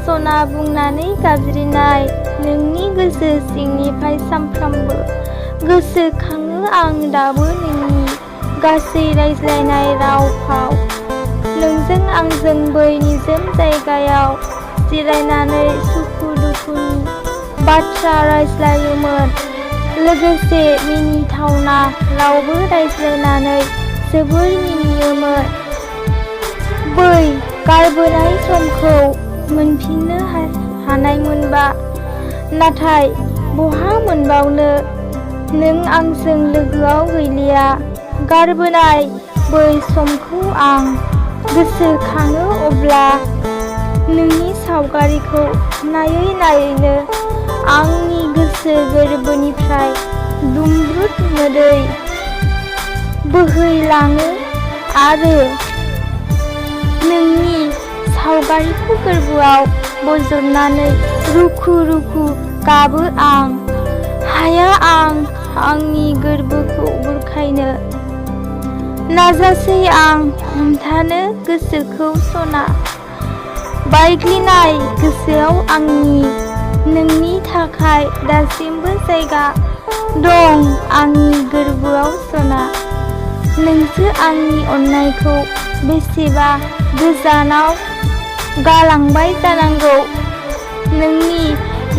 सना बुंनानै गाबज्रिनाय नोंनि गोसो सिंनिफ्राय सानफ्रामबो गोसोखाङो आं दाबो नोंनि गासै रायज्लायनाय राव फाव। नोंजों आंजों बै निजोम जायगायाव जिरायनानै सुखु दुखुनि बाथ्रा रायज्लायोमोन, लोगोसे मिनिथावना रावबो रायज्लायनानै जोबोर मिनियोमोन। बै गारबोनाय समखौ मोनफिननो हानायमोनबा, नाथाय बहा मोनबावनो, नों आंजों लोगोआव गैलिया। गारबोनाय बै समखौ आं गोसोखाङो अब्ला नोंनि सावगारिखौ नायै नायैनो आंनि गोसो गोरबोनिफ्राय दुंब्रुद मोदै बोहैलाङो आरो नोंनि सावगारिखौ गोरबोआव बजबनानै रुखु रुखु गाबो आं। हाया आं आंनि गोरबोखौ बुरखायनो नाजासै आं हमथानो गोसोखौ सना। बायग्लिनाय गोसोआव आंनि नोंनि थाखाय दासिमबो जायगा दं आंनि गोरबोआव सना। नोंसो आंनि अननायखौ बेसेबा गोजानाव गालांबाय जानांगौ। नोंनि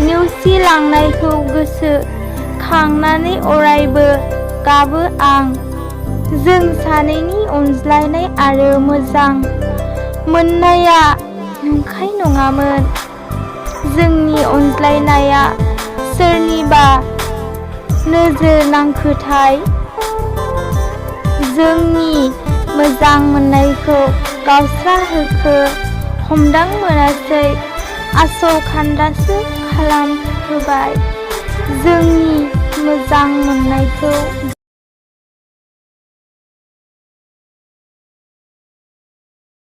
नेवसिलांनायखौ गोसो खांनानै अरायबो गाबो आं। जों सानैनि अनज्लायनाय आरो मोजां मोननाया नंखाय नङामोन। जोंनि अनज्लायनाया सोरनिबा नोजोर नांखोथाय। जोंनि मोजां मोननायखौ गावस्राहोखो हमदां मोनासै, आसखान्दासो खालामहोबाय। जोंनि मोजां मोननायखौ